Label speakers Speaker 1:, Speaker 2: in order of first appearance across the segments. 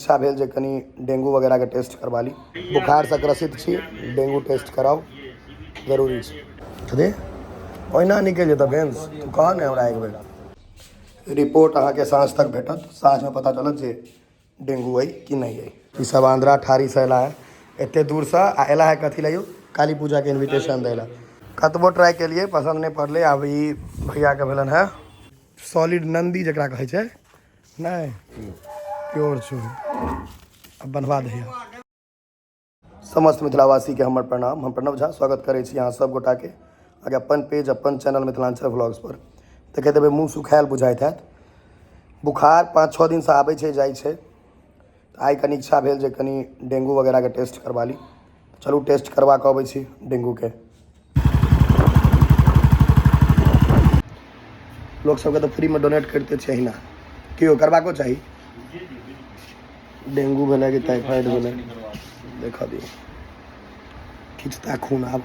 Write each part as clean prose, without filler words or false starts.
Speaker 1: इच्छा भेल जे कनि डेंगू वगैरहके टेस्ट करबा ली। बुखारसँ ग्रसित छी, डेंगू टेस्ट कराउ, जरूरी छै। अरे ओहिना निकलि जेतऽ बेंस, तू कह ने हमरा एक बेर। रिपोर्ट अहाँके साँझ तक भेटत, साँझमे पता चलत जे डेंगू अइ कि नहि अइ। ई सब आंध्रा ठारीसँ अयला है एते दूरसँ, आ अयला है कथी लए यौ? काली पूजाके इन्विटेशन दै लए। कतबो ट्राई केलियै, पसन्द नहि पड़लै। आब ई भैयाके भेलनि हेँ सॉलिड नंदी जकरा कहै छै, नहि प्योर छौ, अब बनवा दे। समस्त मिथिलावासीके हमर प्रणाम। हम प्रणव झा स्वागत करै छी अहाँ सब गोटाके अहाँके अपन पेज, अपन चैनल मिथिलाञ्चल व्लॉग्स पर। देखैत हेबै मुँह सुखायल बुझाइत हैत। बुखार 5-6 दिनसँ आबै छै, जाइ छै। आइ कनि इच्छा भेल जे कनि डेंगू वगैरहके टेस्ट करबा ली। चलू टेस्ट करबा कऽ अबै छी डेंगूके। लोक सबके तऽ फ्रीमे डोनेट करिते छै, अहिना केओ करबाको चाही। डेंगू भेलै कि टाइफाइड भेलै, देखऽ दियौ। खिचता खून। आब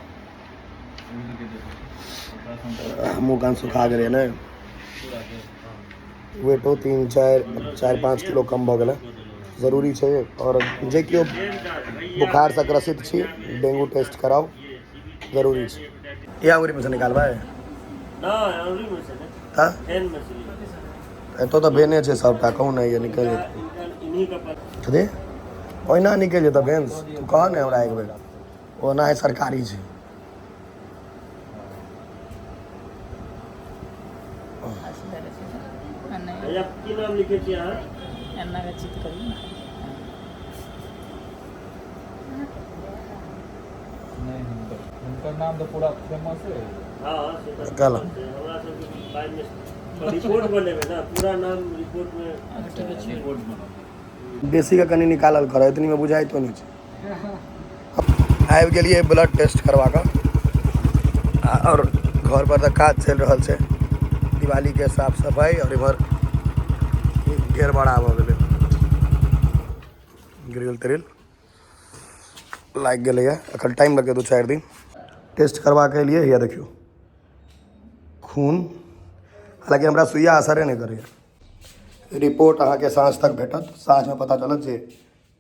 Speaker 1: मुँह कान सुखा गेलै ने। वेटो 3 4 4 5 किलो कम भऽ गेलै। जरूरी छै। आओर जे केओ बुखारसँ ग्रसित छी, डेंगू टेस्ट कराउ, जरूरी छै। ई अंगुरीमे से निकालबै तऽ एतऽ तऽ भेने छै सबटा। कहूँ नहि ये निकलि जेतै। अरे ओहिना निकलि जेतै भेंस, तू कह ने हमरा एक बेर। ओना है सरकारी छै।
Speaker 2: की नाम लिखै छी अहाँ?
Speaker 3: एना के चित करियौ ने।
Speaker 4: नहि, हुनकर नाम तऽ पूरा फेमस है।
Speaker 2: हँ, से तऽ
Speaker 1: निकाल।
Speaker 2: हमरा सबके बारेमे रिपोर्ट बनेबै ने, पूरा नाम रिपोर्टमे।
Speaker 3: ठीक छै।
Speaker 4: रिपोर्ट बनल।
Speaker 1: बेसीके कनि निकालल कर, एतनीमे बुझाइतो नहि छै। आबि गेलियै ब्लड टेस्ट करवा कऽ आओर घर पर तऽ काज चलि रहल छै, दिवालीके साफ सफाइ। आओर इम्हर गड़बड़ा भऽ गेलै, ग्रिल त्रिल लागि गेलैए। एखन टाइम लगतै 2-4 दिन। टेस्ट करवा कऽ एलियै। हैया देखियौ खून। हालाँकि हमरा सुइया असरे नहि करैए। रिपोर्ट अहाँके साँझ तक भेटत, साँझमे पता चलत जे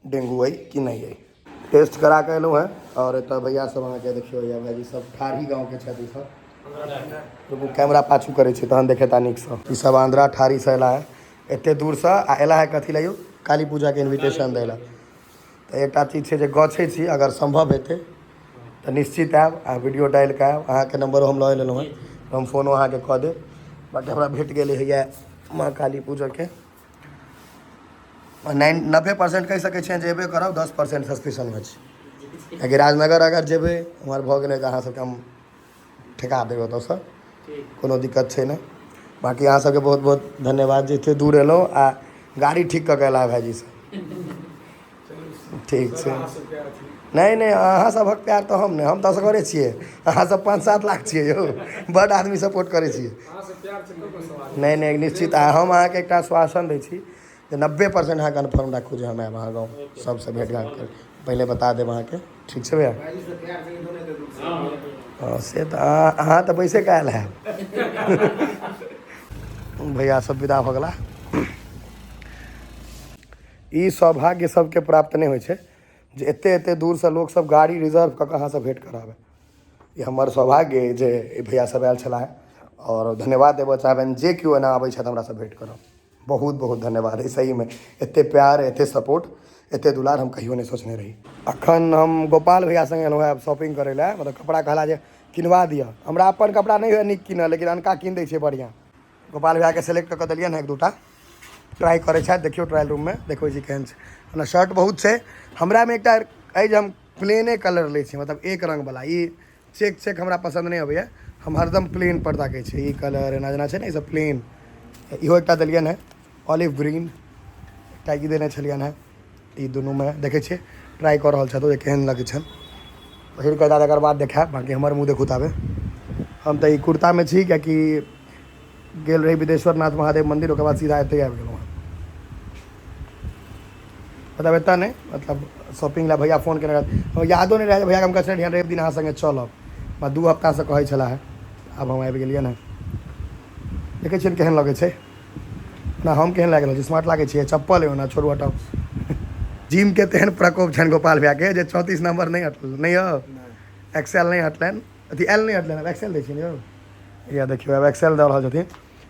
Speaker 1: डेंगू अइ कि नहि अइ। टेस्ट करा कऽ एलहुँ हेँ आओर एतऽ भैया सब अहाँके देखियौ, भैया भाइजी सब ठाढ़ी गाँवके छथि ई सब। रुकू, कैमरा पाछू करै छी तहन देखेता नीकसँ। ई सब आंध्रा ठाढ़ीसँ अयला है एते दूरसँ, आ अयला है कथी लए यौ? काली पूजाके इन्विटेशन दै लए। तऽ एकटा चीज छै जे गछै छी, अगर सम्भव हेतै तऽ निश्चित आयब आ वीडियो डालि कऽ आयब। अहाँके नम्बरो हम लऽ लेलहुँ हेँ, हम फोनो अहाँके कऽ देब। बाँकी हमरा भेट गेलै हैया माँ काली पूजाके। 90% कहि सकै छियै जे एबे करब, 10% सस्पिशनमे छी, कियाकि राजनगर अगर जेबै उम्हर भऽ गेलै तऽ अहाँ सबके हम ठेका देब ओतऽसँ, कोनो दिक्कत छै नहि। बाँकी अहाँ सबके बहुत बहुत धन्यवाद जे एते दूर एलहुँ आ गाड़ी ठीक कऽ कऽ एला भाइजी सब। ठीक छै। नहि नहि, अहाँ सभक प्यार तऽ हम नहि, हम तऽ असगरे छियै, अहाँ सब 5-7 लाख छियै यौ, बड्ड आदमी सपोर्ट करै छियै। नहि नहि, निश्चित। आ हम अहाँके एकटा आश्वासन दै छी जे 90% अहाँ कन्फर्म राखू जे हम आयब अहाँ गाँव, सबसँ भेँट घाँट कर पहिले बता देब अहाँके। ठीक छै भैया? हँ, से तऽ अहाँ तऽ बैसे कऽ आयल हैब। भैया सब विदा भऽ गेला। ई सौभाग्य सबके प्राप्त नहि होइ छै जे एते एते दूरसँ लोकसब गाड़ी रिजर्व कऽ कऽ अहाँसँ भेँट कराबै। ई हमर सौभाग्य अइ जे ई भैया सब आयल छलाह। आओर धन्यवाद देबऽ चाहबनि जे केओ एना आबै छथि हमरासँ भेँट करऽ, बहुत बहुत धन्यवाद अइ। सहीमे एते प्यार, एते सपोर्ट, एते दुलार हम कहियो नहि सोचने रही। अखन हम गोपाल भैया संगे एलहुँ हेँ शॉपिंग करै लए, मतलब कपड़ा कहला जे किनवा दिअ। हमरा अपन कपड़ा नहि होइए नीक कीनल, लेकिन अनका कीन दै छियै बढ़िआँ। गोपाल भैयाके सेलेक्ट कऽ कऽ देलियनि हँ, एक दूटा ट्राइ करै छथि। देखियौ, ट्रायल रूममे देखबै छी केहन छै। ओना शर्ट बहुत छै हमरामे। एकटा अइ जे हम प्लेने कलर लै छी, मतलब एक रङ्गवला। ई चेक चेक हमरा पसन्द नहि अबैए, हम हरदम प्लेन पर ताकै छी। ई कलर एना जेना छै ने, ई सब प्लेन। इहो एकटा देलियनि हँ ऑलिव ग्रीन, एकटा ई देने छलियनि हँ। ई दुनूमे देखै छियै, ट्राइ कऽ रहल छथि जे केहन लगै छनि पहिर कऽ। तकर बाद देखायब। बाँकी हमर मुँह देखू ताबे। हम तऽ ई कुर्तामे छी, कियाकि गेल रही विदेश्वर नाथ महादेव मन्दिर, ओकर बाद सीधा एतै आबि गेलहुँ हँ। मतलब एतऽ नहि, मतलब शॉपिंग लए भैया फोन केने रहथि। हमरा यादो नहि रहै भैयाके। हम कहै छलियै रवि दिन अहाँ सङ्गे चलब, हमरा 2 हफ्तासँ कहै छलाह। आब हम आबि गेलियै ने। देखै छियनि केहन लगै छै। ओना हम केहन लागि रहल छी? स्मार्ट लागै छियै? चप्पल अइ ओना, छोड़ू, हटाउ। जिम के तेहन प्रकोप छनि गोपाल भैया के जे 34 नंबर नहि हटल नहि यौ, एक्सेल नहि हटलनि, अथी एल नहि हटलनि, आब एक्सेल दै छियनि यौ। इएह देखियौ आब एक्सेल दऽ रहल छथिन।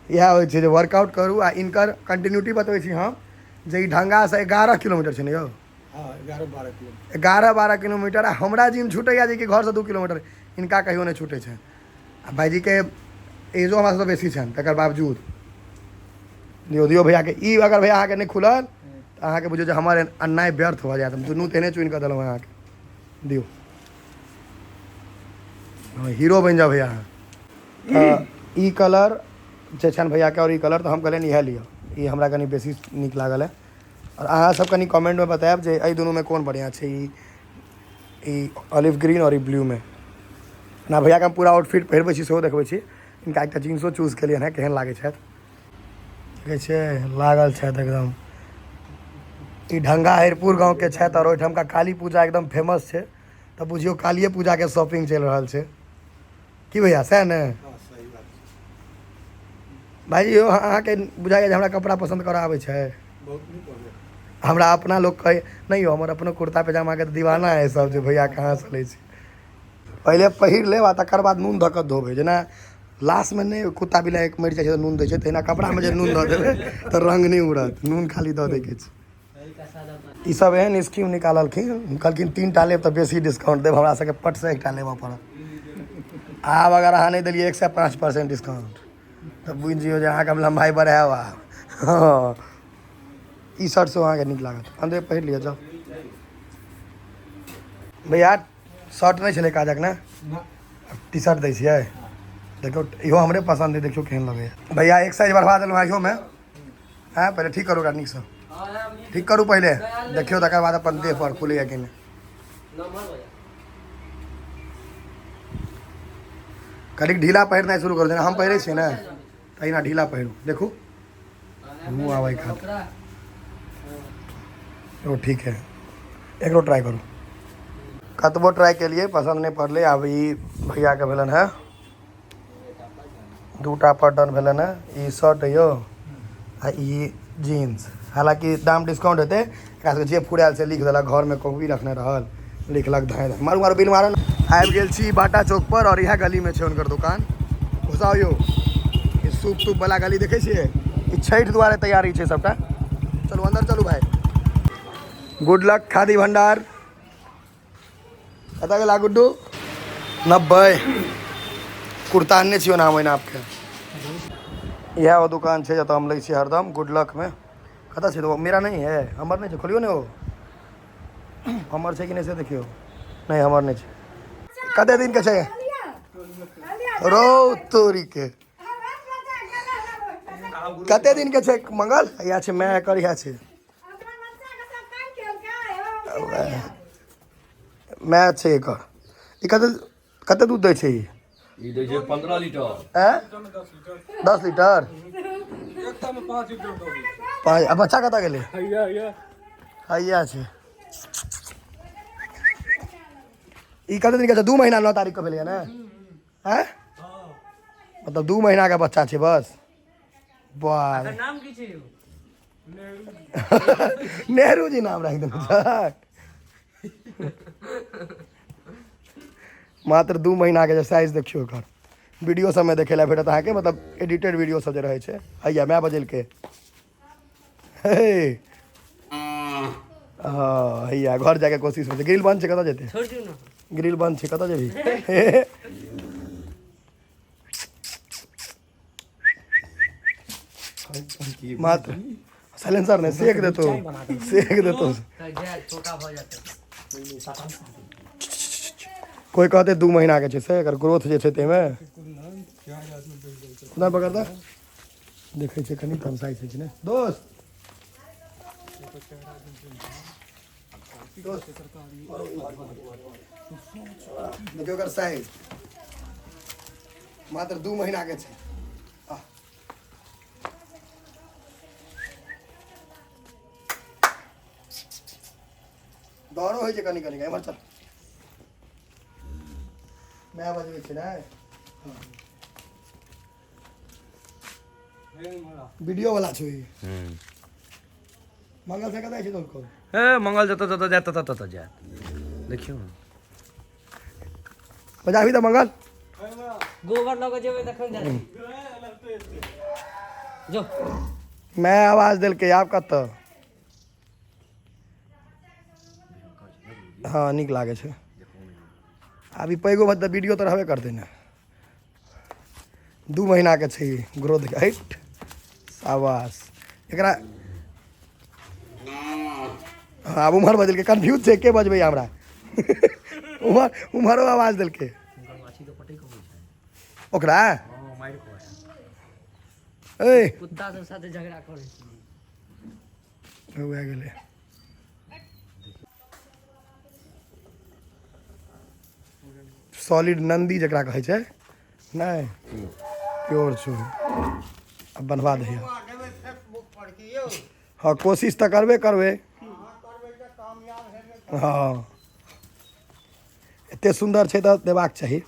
Speaker 1: इएह होइ छै जे वर्कआउट करू। आ इनकर कंटिन्यूटी बतबै छी हम जे ई ढङ्गासँ 11 किलोमीटर छै ने यौ?
Speaker 5: हँ, 11-12 किलोमीटर।
Speaker 1: 11-12 किलोमीटर। आ हमरा जिम छूटैए जे कि घरसँ 2 किलोमीटर, इनका कहियो नहि छूटै छनि। आ भाइजीके एजो हमरा सबसँ बेसी छनि, तकर बावजूद दियौ दियौ भैयाके। ई अगर भैया अहाँके नहि खुलल तऽ अहाँके बुझियौ जे हमर अन्याय व्यर्थ भऽ जायत। हम दुनू तेहने चुनि कऽ देलहुँ अहाँके। दियौ, हँ, हीरो बनि जाउ भैया अहाँ। तऽ ई कलर जे छनि भैयाके आओर ई कलर, तऽ हम कहलियनि इएह लिअ, ई हमरा कनि बेसी नीक लागल है। आओर अहाँ सब कनि कमेंटमे बतायब जे एहि दुनूमे कोन बढ़िआँ छै, ई ई ऑलिव ग्रीन आओर ई ब्लूमे ना। भैयाके हम पूरा आउटफिट पहिरबै छी, सेहो देखबै छी। हिनका एकटा जींसो चूज केलियनि हेँ, केहन लागै छथि देखै छियै, लागल छथि एकदम। ई ढंगा हरिपुर गाँवके छथि आओर ओहिठामका काली पूजा एकदम फेमस छै, तऽ बुझियौ कालिए पूजाके शॉपिंग चलि रहल छै। की भैया, सएह ने?
Speaker 5: हँ, सही बात छै।
Speaker 1: भाइजी यौ, अहाँके बुझाइए जे हमरा कपड़ा पसन्द करऽ आबै छै?
Speaker 5: बहुत नीक अबैए।
Speaker 1: हमरा अपना लोक कहै नहि यौ, हमर अपनो कुर्ता पैजामाके तऽ दीवाना है सब जे भैया कहाँसँ लै छै। पहिले पहिर लेब आ तकर बाद नून धऽ कऽ धोबै। जेना लाशमे नहि कुत्ता बिलाइ मरि जाइ छै तऽ नून दै छै, तहिना कपड़ामे जे नून दऽ देबै तऽ रङ्ग नहि उड़त। नून खाली दऽ दैके छै। ई सब एहन स्कीम निकाललखिन, कहलखिन 3 टा लेब तऽ बेसी डिस्काउंट देब। हमरा सबके पटसँ एकटा लेबऽ पड़त। आब अगर अहाँ नहि देलियै 105% डिस्काउंट तऽ बुझि जइयौ जे अहाँके हम लम्बाइ बढ़ायब। आब हँ, ई शर्ट सेहो अहाँके नीक लागत, अन्दरे पहिर लिअ जाउ। भैया शर्ट नहि छलै काजक ने, टी शर्ट दै छियै। देखियौ, इहो हमरे पसन्द है, देखियौ केहन लगैए। भैया एक साइज बढ़वा देलहुँ हँ इहोमे। हँ, पहिले ठीक करू ओकरा, नीकसँ ठीक करू पहिले, देखियौ तकर बाद अपन देह पर खुलैए कि नहि। कनिक ढीला पहिरनाइ शुरू करू, जेना हम पहिरै छियै ने तहिना ढीला पहिरू। देखू मुँह आबै खातिर ओ ठीक है, एकरो ट्राई करू। कतबो ट्राई केलियै पसन्द नहि पड़लै। आब ई भैयाके भेलनि हेँ दूटा पर डन भेलनि हेँ, ई शर्ट यौ आ ई जीन्स। हालाँकि दाम डिस्काउंट हेतै, एकरा सबके जे फुरायल से लिख देलक, घरमे कॉपी रखने रहल, लिखलक धाँइ धाँइ। मारू मारू बिल मारू। आबि गेल छी बाटा चौक पर और इएह गलीमे छै हुनकर दुकान। घुसाउ यौ, ई सूप तूप वाला गली देखै छियै, ई छठि दुआरे तैयारी छै सबटा। चलू अंदर चलू भाई। गुड लक खादी भंडार। कतऽ गेला गुड्डू? 90 कुर्ता आनने छियै ओना हम ओहिना आपके। इएह ओ दुकान छै जतऽ हम लै छियै हरदम, गुड लकमे। कतऽ छै तो? मेरा नहीं है, हमर नहि छै। खोलियौ ने ओ, हमर छै कि नहि से देखियौ। नहि, हमर नहि छै। कते दिनके छै रौ तोरीके? कते दिनके छै मंगल? इएह छै माय एकर, इएह छै माय छै एकर। ई कते कते दूध दै छै ई?
Speaker 6: ई दै छै 15 लीटर।
Speaker 1: आँय? 10 लीटर? 5। आ बच्चा कतऽ गेलै? हैया छै। ई कते दिन के छै? 2 महीना 9 तारीख के भेलैया ने? आँय? मतलब 2 महीना के बच्चा छै बस। वाह,
Speaker 2: नाम की छै यौ?
Speaker 1: नेहरू जी नाम राखि देने छै। मात्र 2 महीना के जे साइज देखियौ एकर। वीडियो सबमे देखै लए भेटत अहाँके, मतलब एडिटेड वीडियो सब जे रहै छै। हैया माय बजेलकै। हे हँ, हैया घर जाके कोशिश होइ छै। ग्रिल बंद छै, कतऽ जेतै?
Speaker 2: छोड़ि दियौ ने।
Speaker 1: ग्रिल बंद छै, कतऽ जेबही? मात्र साइलेंसर नहि सेक देतौ, सेक देतौ।
Speaker 2: तऽ जाय छोटा भऽ जेतै।
Speaker 1: कोइ कहतै 2 महीना के छै से एकर ग्रोथ जे छै ताहिमे नहि पकड़ता। देखै छै कनि तमसाइ छै कि नहि। दोस्त दोस्त देखियौ एकर साइज, मात्र 2 महीना के छै। डरो होइ छै कनि कनि। एम्हर चल, माय बजबै छै ने। वीडियो वाला छौ ई। मंगल से कतऽ छै दौड़ कऽ?
Speaker 6: हे, मंगल जतऽ जतऽ जायत ततऽ ततऽ जायत, देखियौ ने।
Speaker 1: बजाबी तऽ मंगल।
Speaker 3: गोबर लऽ कऽ जेबै तखन जाय जो।
Speaker 1: मैं आवाज देलकै, आब कतऽ? हँ, नीक लागै छै। आब ई पैघो भऽ तऽ वीडियो तऽ रहबे करतै ने। 2 महीनाके छै ग्रोथ। हटि, शाबाश एकरा। हँ, आब उम्हर बजलकै, कन्फ्यूज छै, के बजबै हमरा? उम्हर उम्हरो आवाज देलकै।
Speaker 6: हुनकर माछी तऽ पटैक अबै छै।
Speaker 1: ओकरा।
Speaker 6: हँ, मारि कऽ।
Speaker 1: ए।
Speaker 3: कुत्ता सब साथे झगड़ा करै छै।
Speaker 1: भए गेलै। सॉलिड नंदी जकरा कहै छै, नहि प्योर छौ। आब बनवा दही। हँ, कोशिश तऽ करबे करबै। हँ, एते सुन्दर छै तऽ देबाक चाही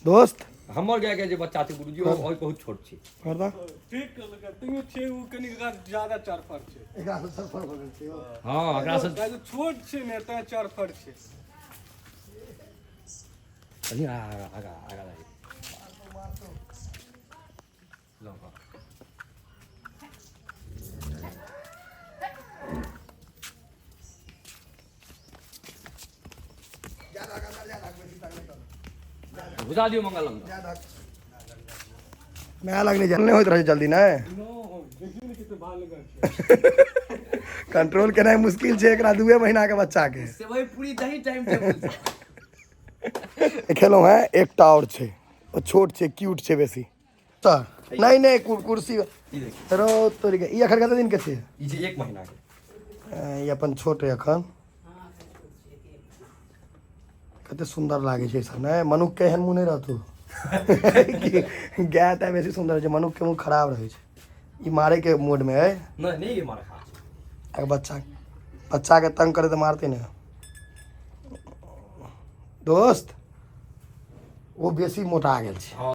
Speaker 1: दोस्त।
Speaker 6: हमर गायके जे बच्चा छै गुरुजी, ओ बहुत छोट छै।
Speaker 1: कर दऽ।
Speaker 5: ठीक तैयो छै, ओ कनि ज्यादा चरफर छै।
Speaker 1: एकरा से सफर भऽ गेल छै यौ।
Speaker 6: हँ, एकरा से।
Speaker 5: कियाकि छोट छै ने, तैं चरफर छै।
Speaker 6: कनि आगा आगा आगा लागि लऽ कऽ। घुसा दियौ मंगल अंदर।
Speaker 1: नया लगने जाइ नहि होइत रहै छै जल्दी नहि।
Speaker 5: देखियौ ने, कते भाग लगल छै।
Speaker 1: कंट्रोल केनाइ मुश्किल छै एकरा 2 महीना के बच्चा के।
Speaker 3: सेवई पूरी दही टाइम टेबुल।
Speaker 1: खेलहुँ हैं, एकटा आओर छै, ओ छोट छै, क्यूट छै बेसी तऽ नहि नहि कुर्सी
Speaker 6: ई देखियौ।
Speaker 1: रो तोरी के, ई एखन कते दिन के छै?
Speaker 6: ई छै 1 महीना के।
Speaker 1: ई अपन छोट है एखन। कते सुन्दर लागै छै सब। नहि, मनुख के एहन मुँह नहि रहतौ। गाय तऽ बेसी सुन्दर छै, मनुख के मुँह खराब रहै छै। ई मारे के मोड में है।
Speaker 6: नहि नहि, ये मार खा।
Speaker 1: आ बच्चा बच्चा के तंग करे तऽ मारते ने दोस्त। ओ बेसी मोटा गेल छै।